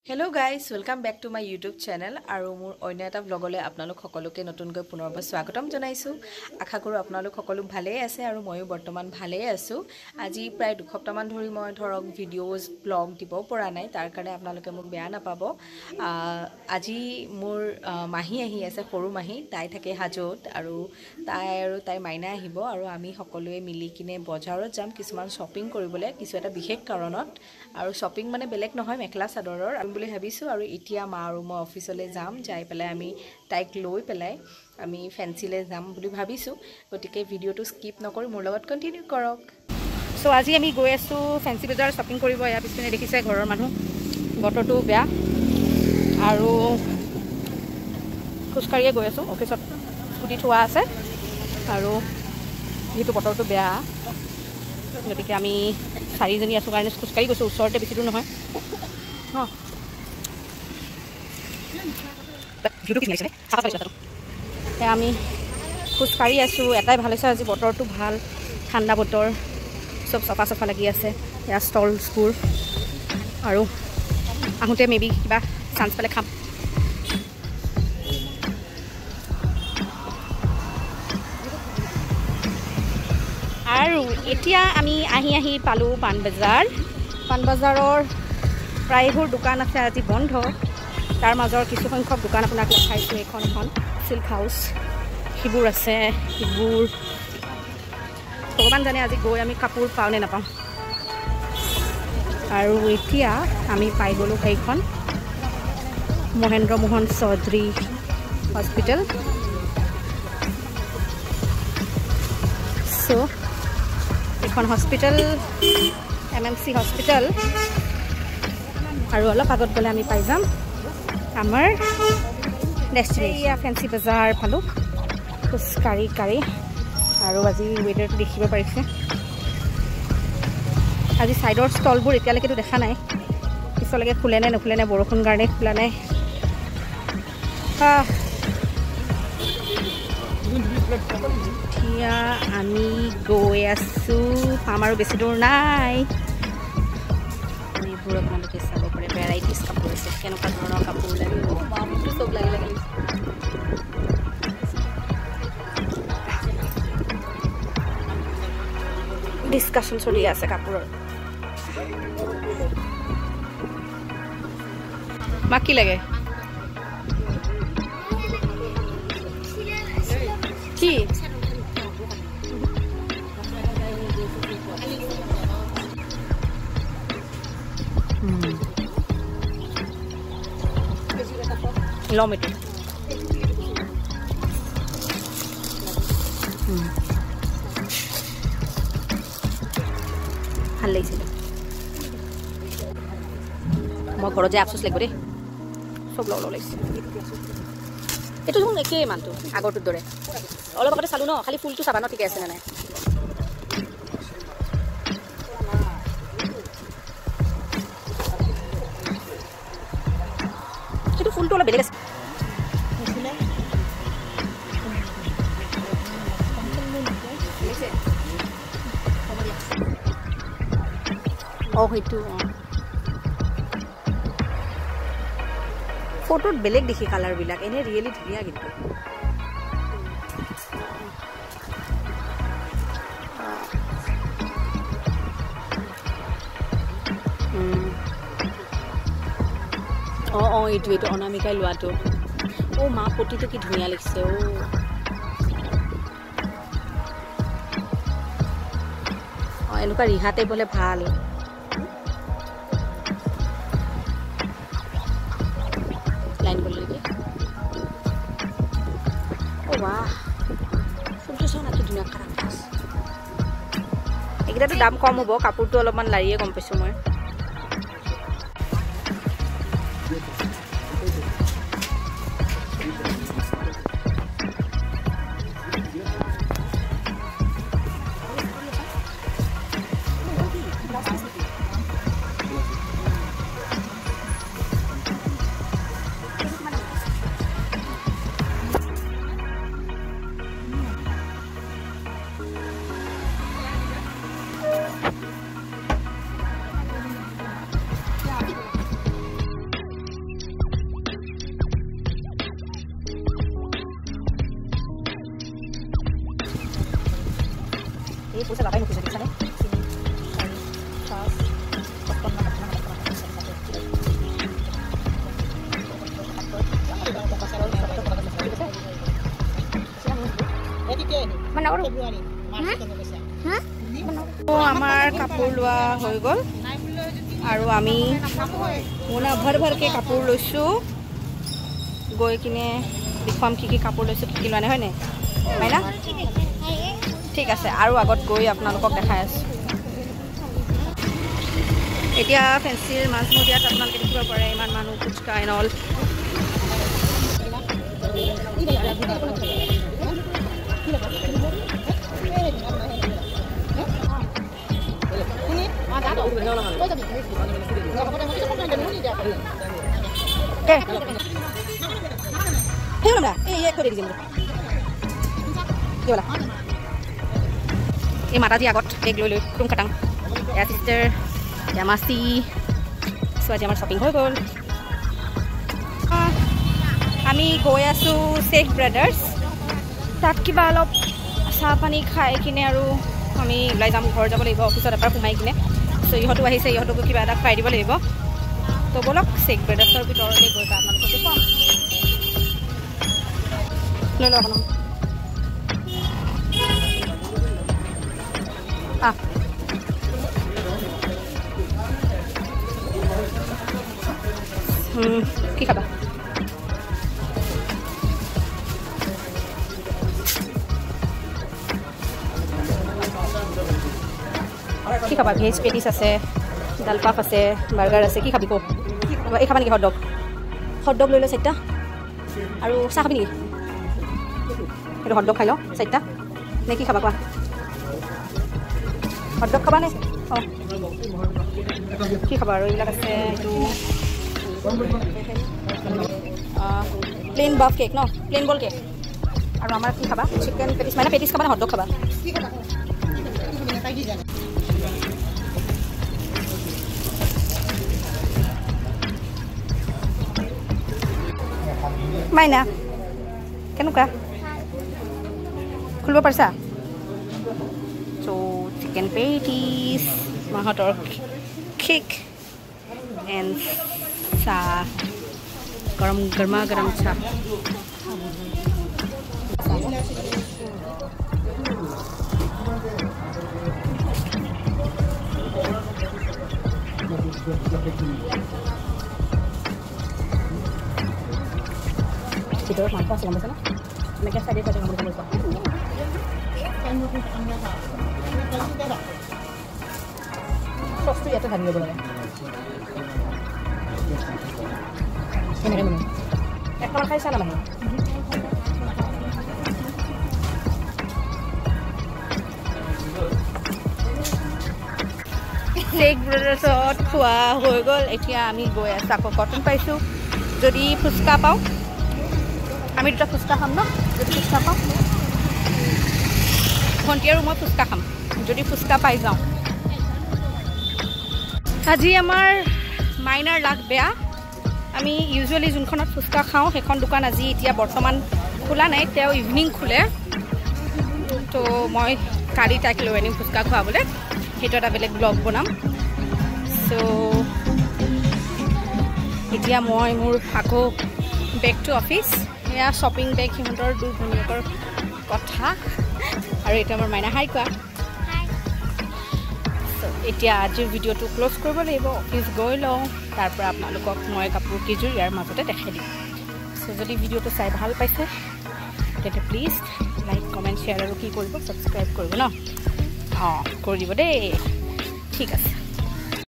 Hello guys, welcome back to my YouTube channel আৰু মোৰ অন্য এটা ব্লগলৈ আপোনালোক সকলোকে নতুনকৈ পুনৰবাৰ স্বাগতম জনাইছোঁ। আশা কৰোঁ আপোনালোক সকলো ভালেই আছে আৰু ময়ো বৰ্তমান ভালেই আছোঁ। আজি প্ৰায় দুসপ্তাহমান ধৰি মই ধৰক ভিডিঅ'জ ব্লগ দিব পৰা নাই, তাৰ কাৰণে আপোনালোকে মোক বেয়া নাপাব। আজি মোৰ মাহী আহি আছে, সৰু মাহী, তাই থাকে হাজোত আৰু তাই আৰু তাইৰ মাইনা আহিব আৰু আমি সকলোৱে মিলি কিনে বজাৰত যাম কিছুমান শ্বপিং কৰিবলৈ, কিছু এটা বিশেষ কাৰণত। আৰু শ্বপিং মানে বেলেগ নহয়, মেখেলা চাদৰৰ বুলি ভাবিছোঁ। আৰু এতিয়া মা আৰু মই অফিচলৈ যাম, যাই পেলাই আমি তাইক লৈ পেলাই আমি ফেঞ্চিলৈ যাম বুলি ভাবিছোঁ। গতিকে ভিডিঅ'টো স্কিপ নকৰি মোৰ লগত কণ্টিনিউ কৰক। চ' আজি আমি গৈ আছোঁ ফেঞ্চি বজাৰ শ্বপিং কৰিব। ইয়াৰ পিছপিনে দেখিছে ঘৰৰ মানুহ, বতৰটো বেয়া আৰু খোজকাঢ়িয়ে গৈ আছোঁ। অফিচত স্কুটি থোৱা আছে আৰু যিহেতু বতৰটো বেয়া গতিকে আমি চাৰিজনী আছোঁ কাৰণে খোজকাঢ়ি গৈছোঁ, ওচৰতে বেছি দূৰ নহয়। অঁ, আমি খোজকাঢ়ি আছোঁ। এটাই ভাল হৈছে আজি বতৰটো ভাল, ঠাণ্ডা বতৰ, চব চফা চফা লাগি আছে ইয়াৰ ষ্টলছবোৰ। আৰু আহোঁতে মে বি কিবা চান্স পালে খাম। আৰু এতিয়া আমি আহি আহি পালোঁ পাণবজাৰ। পাণবজাৰৰ প্ৰায়বোৰ দোকান আছে আজি বন্ধ, তাৰ মাজৰ কিছু সংখ্যক দোকান আপোনাক দেখাইছোঁ। এইখন এখন চিল্ক হাউচ, সেইবোৰ আছে, সেইবোৰ ভগৱান জানে আজি গৈ আমি কাপোৰ পাওঁ নে নাপাওঁ। আৰু এতিয়া আমি পাই গ'লোঁ সেইখন মহেন্দ্ৰ মোহন চৌধুৰী হস্পিটেল। চ' এইখন হস্পিটেল, MMC hospital. আৰু অলপ আগত গ'লে আমি পাই যাম আমাৰ ডেষ্টিনেশ্যন ফেঞ্চি বজাৰ। পালোঁ খোজকাঢ়ি কাঢ়ি। আৰু আজি ৱেডাৰটো দেখিব পাৰিছে, আজি ছাইডৰ ষ্টলবোৰ এতিয়ালৈকেতো দেখা নাই, পিছলৈকে খোলে নে নুখোলে নে, বৰষুণ কাৰণে খোলা নাই। এতিয়া আমি গৈ আছোঁ, পাম আৰু বেছি দূৰ নাই। এইবোৰ আপোনালোকে চাব পাৰে, ভেৰাইটিজ কাপোৰ আছে, কেনেকুৱা ধৰণৰ কাপোৰ লাগে চব লাগি লাগি। ডিছকাশ্যন চলি আছে কাপোৰৰ। মাক কি লাগে? কি ল'ম এইটো? ভাল লাগিছিলে। মই ঘৰত যাই আফচোচ লাগিব দেই, চব লওঁ লওঁ লাগিছে। এইটো দেখোন একেই মানটো আগৰটোৰ দৰে। অলপ আগতে চালোঁ ন, খালি ফুলটো চাবা ন ঠিকে আছে নে নাই। সেইটো ফুলটো অলপ বেলেগ আছে। অঁ, সেইটো অঁ, ফটোত বেলেগ দেখি কালাৰবিলাক, এনেই ৰিয়েলি ধুনীয়া কিন্তু। অঁ অঁ, এইটো এইটো অনামিকাই লোৱাটো। অ' মা, পতিটো কি ধুনীয়া লাগিছে। অ' অঁ, এনেকুৱা ৰিহা টাইপ হ'লে ভাল। লাইন গ'ল নেকি? অ' বাহ, ফুলটো চাওঁ না কি ধুনীয়া কালাৰ। এইকেইটাতো দাম কম হ'ব, কাপোৰটো অলপমান লাৰিয়ে গম পাইছোঁ মই। এই পইচা বাবাই নোখোজে দেখিছানে। 3 4 5 56 আমাৰ কাপোৰ লোৱা হৈ গ'ল আৰু আমি মোনা ভৰ ভৰকৈ কাপোৰ লৈছোঁ। গৈ কিনে দেখুৱাম কি কি কাপোৰ লৈছোঁ, কি কি লোৱা নাই, হয়নে মাইনা? ঠিক আছে, আৰু আগত গৈ আপোনালোকক দেখাই আছোঁ। এতিয়া ফেঞ্চিৰ মাজমজিয়াত আপোনালোকে দেখিব পাৰে ইমান মানুহ, ফুচকা এণ্ড অল। এই মাতাজী আগত বেগ লৈ লৈ খুটুং খাটাং। এয়া চিষ্টাৰ, এয়া মাচি। চ' আজি আমাৰ শ্বপিং হৈ গ'ল। আমি গৈ আছোঁ শ্বেখ ব্ৰাদাৰ্ছ, তাত কিবা অলপ চাহ পানী খাই কিনে আৰু আমি ওলাই যাম, ঘৰ যাব লাগিব অফিচত এবাৰ সোমাই কিনে। চ' ইহঁতো আহিছে, ইহঁতকো কিবা এটা খুৱাই দিব লাগিব। তো ব'লক শ্বেখ ব্ৰাদাৰ্ছৰ ভিতৰলৈ গৈ আপোনালোকক দেখুৱাম। লৈ লওক আপোনালোক। কি খাবা? কি খাবা? ভেজ পেটিছ আছে, ডাল পাফ আছে, বাৰ্গাৰ আছে, কি খাবি ক? এই খাবা নেকি হটডগ? হটডগ লৈ লওঁ 4টা। আৰু চাহ খাবি নেকি? সেইটো হটডগ খাই লওঁ 4টা, নে কি খাবা কোৱা? হটডগ খাবা নে? অঁ, কি খাবা? আৰু এইবিলাক আছে, এইটো প্লেইন বাফ কেক ন, প্লেইন বল কেক। আৰু আমাৰ কি খাবা? Chicken patties. মানে পেটিছ খাবা নে হটডগ খাবা? মাইনা কেনেকুৱা খুলিব পাৰিছা? চ' চিকেন পেটিছ, মাহঁতৰ কেক এণ্ড চাহ, গৰম গৰমা গৰম চাহ। ভিতৰত মাংস আছে, গম পাইছা ন? এনেকৈ চাইডে চাইডে কামুৰি কামুৰি খোৱা। চচটো ইয়াতে ঢালি ল'ব লাগে এনেকৈ, মানে একবাৰ খাইছা না মানে? শ্বেখ ব্ৰাদাৰ্ছত খোৱা হৈ গ'ল। এতিয়া আমি গৈ আছোঁ আকৌ কটন পাইছোঁ, যদি ফুচকা পাওঁ আমি দুটা ফুচকা খাম ন? যদি ফুচকা পাওঁ, ভণ্টি আৰু মই ফুচকা খাম যদি ফুচকা পাই যাওঁ। আজি আমাৰ মাইনাৰ লাক বেয়া। আমি ইউজুৱেলি যোনখনত ফুচকা খাওঁ সেইখন দোকান আজি এতিয়া বৰ্তমান খোলা নাই, তেওঁ ইভিনিং খোলে। তো মই কালি তাইক লৈ আনিম ফুচকা খুৱাবলৈ, সেইটো এটা বেলেগ ব্লগ বনাম। চ' এতিয়া মই মোৰ আকৌ বেক টু অফিচ। এয়া শ্বপিং বেগ সিহঁতৰ দুই ভনীয়েকৰ কথা। আৰু এইটো আমাৰ মাইনা, হাই কোৱা। এতিয়া আজিৰ ভিডিঅ'টো ক্ল'জ কৰিব লাগিব, অফিচ গৈ লওঁ, তাৰপৰা আপোনালোকক মই কাপোৰ কেইযোৰ ইয়াৰ মাজতে দেখাই দিম। চ' যদি ভিডিঅ'টো চাই ভাল পাইছে তেন্তে প্লিজ লাইক, কমেণ্ট, শ্বেয়াৰ আৰু কি কৰিব, ছাবস্ক্ৰাইব কৰিব ন? অঁ, কৰি দিব দেই। ঠিক আছে।